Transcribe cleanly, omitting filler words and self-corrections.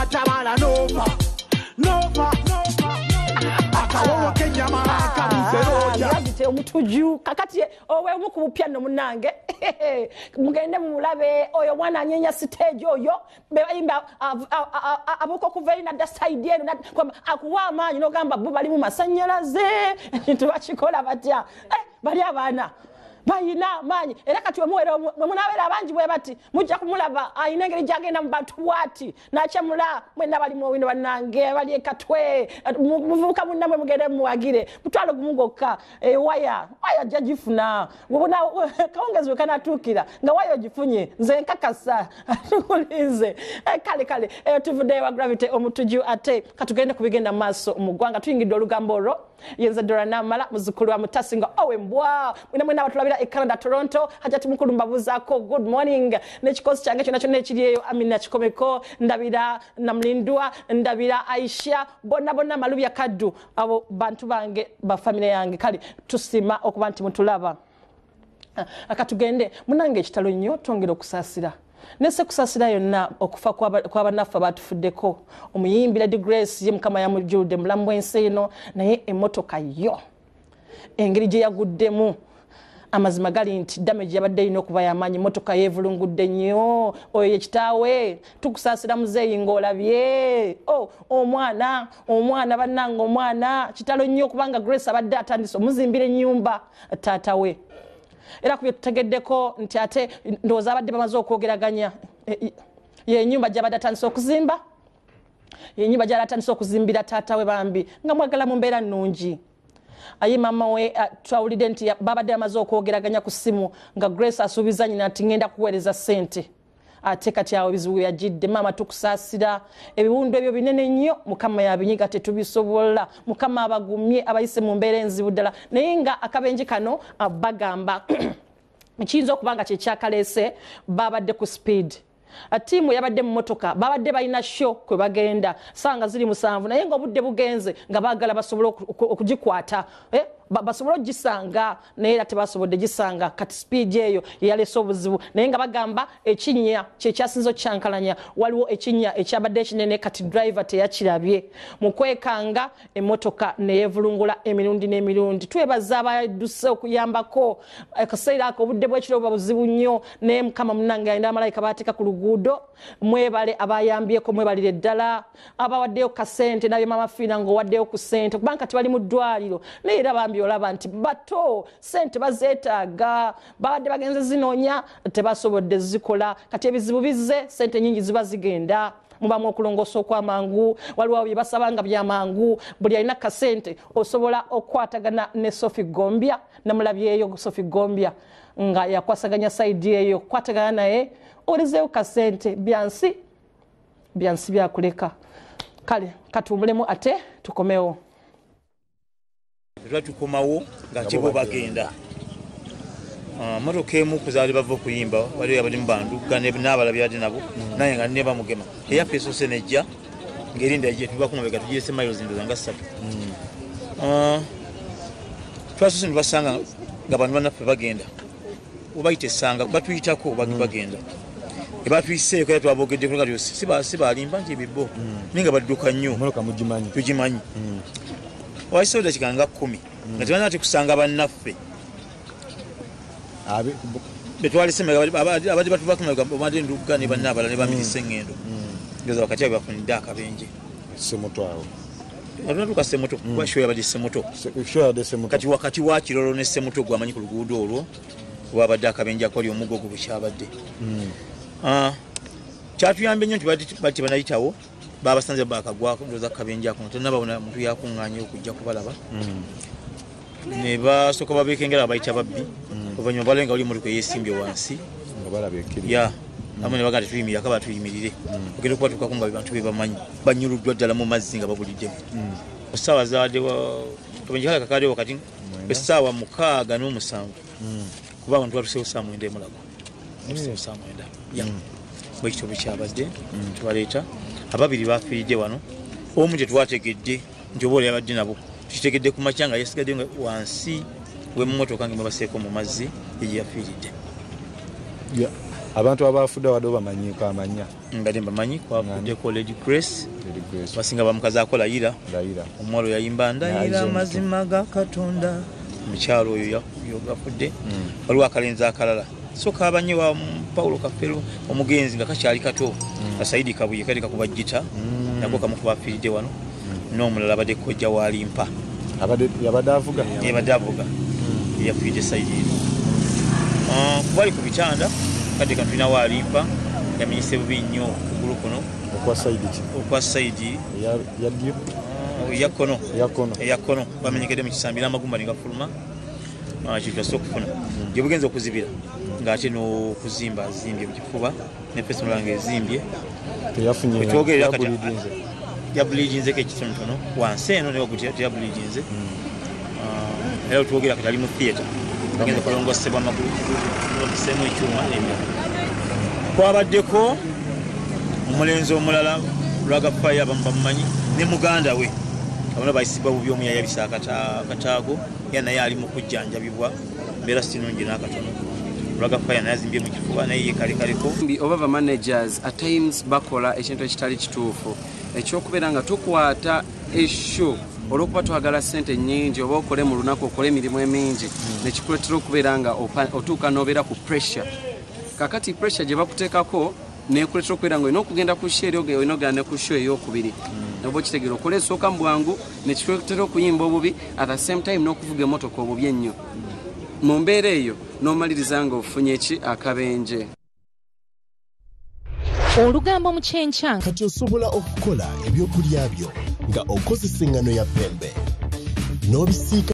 Tabala nova nova akawowo kenyama akabuzeroja omutuju kakati owe omu ku bupya nno munnange mugende mumulabe oyo mwana anyenya stage oyo bebayimba abuuka okuva eri nadda side eno akuwa amaanyi n'ogamba bo bali mu masannyalaze ekintu bakikola batya bali abaana bayina amaanyi era kati wemunabeera abangi bwe bati mujja kumulaba ayina engeri gyagenda mu bantu bwati nakyamula mwenna bali muwino bannange bali ekatwe muvubuka munnamwe mugende muwagire mutwalo gumu gwokka waya waya ajja gifuna kawungezi we kanatuukira nga waya ogifunye nze nkakasa tukulinze kale kale tuvuddeyo wa Gravity Omutuju ate katugende kubigenda mu maaso mu ggwanga tuyingidde olugambo olwo yenze Dora Namala muzukulu wa Mutasi nga owe mbwa mwena mwena abatulabira e Canada Toronto Hajati mukulu mbabuzaako good morning n'ekikosi kyange kyonna kyonna ekiri eyo Amina Kikomeko ndabira Namulindwa ndabira Aisha bonna bonna Malubya Kaddu abo bantu bange ba family yange kale tusima okuba nti mutulaba akatugende munange ekitalo nnyo twongera okusaasira nese kusaasira yonna okufa kw'abannaffe abatufuddeko omuyimbi Lady Grace ye Mukama yamujjuludde mulamu bw'ensi eno naye emmotoka yo engeri gye yaguddemu amazima gali nti damage yabadde erina okuba yamaanyi emmotoka yeevulungudde nnyo oyo ye kitaawe tukusaasira muzeeyi ng'olabye omwana omwana bannange omwana kitalo nnyo kubanga Grace abadde atandise omuzimbira ennyumba taata we era ku bye tutegeddeko nti ate ndowooza abadde bamaze okwogeraganya yenyumba gyabadde atandise okuzimba yenyumba gyali atandise okuzimbira taata we bambi nga mwagala mu mbeera nnungi aye maama we twawulidde nti babadde bamaze okwogeraganya ku ssimu nga Grace asuubiza nyina nti ngenda kuweereza ssente ate kati awo ebizibu yajidde maama tukusaasira ebiwundu ebyo binene nnyo Mukama yabinyiga tetubisobola Mukama abagumye abayise mu mbeera enzibu ddala naye nga akabenje kano bagamba kiyinza okuba nga kyekyakaleese babadde ku speed tiimu yabadde mu motoka babadde balina show kwe bagenda sanga ziri 7 naye nga obudde bugenze nga baagala basobole okugikwata basobole okugisanga naye era tebasobodde gisanga kati speed eyo yeyaleese obuzibu naye nga bagamba ekinnya kyekyasinze okukyankalanya waliwo ekinnya ekyabadde ekinene kati driver teyakirabye mu kwekanga emmotoka neyevulungula emirundi n'emirundi twebaza abadduse okuyambako akaseera ako obudde bw'ekiro buba buzibu nnyo naye Mukama munnange alina abamalayika baateeka ku luguudo mwebale abayambyeko mwebalire ddala abawaddeyo kasente nabye Mama Fiina ng'owaddeyo ku ssente kubanga kati bali mu ddwaliro naye era bambi olaba nti bato ssente bazeetaaga babadde bagenze zinoonya tebasobodde zikola kati ebizibu bizze ssente nyingi ziba zigenda mubamu okulongoosa okwamangu waliwo bye basaba nga byamangu buli alina kasente osobola okukwatagana ne Sophie Gombya namulabyeyo Sophie Gombya nga yakwasaganya sayidi eyo kukwatagana naye olizeewo kasente byansi byansi byakuleka kale katuwumulemu ate tukomewo Tuba tukomawo nga kibo bagenda motoka emu kuzaali bava okuyimba waliwo abali mu banduga n'abalala byadde nabo naye nga ne bamugema eyaffe esoose nejja ng'erinda ejja tuba kumabega tugirese miles ndowooza nga 3 twasoose ne tubasanga nga bantu bannaffe bagenda obayita essanga batuyitako bagenda ebatuyiseeko era twabogeddeko nga si balimba nti ebibbo naye nga badduka nnyo tugimanyi wayiseewo dakiika nga 10 nga tebalina ate kusanga bannaffe betwalese abadde batuvako obadde Ndugga ne banne abalala ne bamirisa eŋŋendo ngeza wakati abo bafunidde akabenje Semuto awo atunatuuka Semuto kuba show yabadde Semuto kati wakati wa Kirolo ne Semuto gwamanyi ku luguudo olwo wabadde akabenje akwali omugogo bwe kyabadde kyatuyambye nnyo nti badde tebanayitawo babasanze bakagwako ndowooza akabenje ako tonnabawona muntu yakuŋŋaanye okujja kubalaba ne basooka babeekengera abayita babbi oluvannyuma balabe nga wali emmotoka eyeesimbye wansi ya amu ne bagamba tetuyimirira kaba tuyimirire ogenda okubatuukako nga bantu be bamanyi banyuluddwa ddala mu mazzi nga babuliddemu essaawa zaadde kabenje kale kakadde wakati essaawa 6:07 kuba abantu batuseewo ssaawa 9 emulago tuseewo ssaawa 9 ya bwe kityo bwe kyabadde tubaleeta ababiri bafiiridde wano omu tetwategedde nti oba oli abadde nabo tukitegedde ku makya nga yasigadde nga wansi w'emmotoka nga mwebaseeko mu mazzi ye gye yafiiridde. Abantu abafudde abadde obamanyiiko amanya? Mbadde mbamanyi. Kwafuddeko Lady Grace, basinga bamukazaako Layira. Layira. Omuwala oyo yayimba "Ndayira amazima ga Katonda", omukyalo oyo yagafudde. Waliwo akalenzi akalala so kabanye wa Paulo Kafero omugenzi nga kakyali kato, Kasaidi Kabuye, kali kakuba gita, nako kamu kubafiiridde wano. N'omulala abadde kojja walimpa. Yabadde avuga? Yabadde avuga, yafiiridde side eno. Kubali ku bitanda kadde kano tulina walimpa, yamenyese bubi nnyo okugulu kuno. Okwa side ki? Okwa side ya ddyo? Eya kkono. Eya kkono. Eya kkono, bamenyekedde mu kisambi n'amagumba ne gafuluma. Kintu asobola okufuna gye bugenza okuzibira ng'ate n'okuzimba azimbye mu kifuba ne fesimola nga ezimbye. Teyafunye? Wetwogerera kati Yabulidinze? Yabulijinzeko ekitonotono wansi eno, naye waggulu teyabulijinze. Era wetwogerera kati ali mu theatre, agenza kulongosebwa amagulu, bamuseemu ekyuma n'ebirala. Kwabaddeko omulenzi omulala lwagafayo, abamu bamumanyi, ne muganda we, abona bayisibwa bubi, omu yayabisa akataago, era naye ali mu kujjanjabibwa, mbeera sinungi n'akatono. Lwagafaya naye azimbye mu kifuba, naye ye kalekaleko. Oba ba managers at times bakola ekintu ekitali kituufu, ekyokubeera nga tukwata e show olwokuba twagala sente nyingi, oba okole mu lunaku, okole emirimu emingi, nekikuleetera okubeera nga otuuka n'obeera ku pressure. Kakati pressure gye bakuteekako nekuleetera okubeera nga olina okugenda ku show eri, olina okugenda ne ku show eyokubiri, oba okitegeera, okola esooka mu bwangu, nekikuleetera okuyimba obubi, at the same time n'okuvuga emotoka obubi ennyo. Mu mbeera eyo n'omaliriza nga ofunye ki? Akabenje. Olugambo mu kyenkya. Kati osobola okukola ebyokulya byo nga okozesa engano ya Pembe n'obisiika.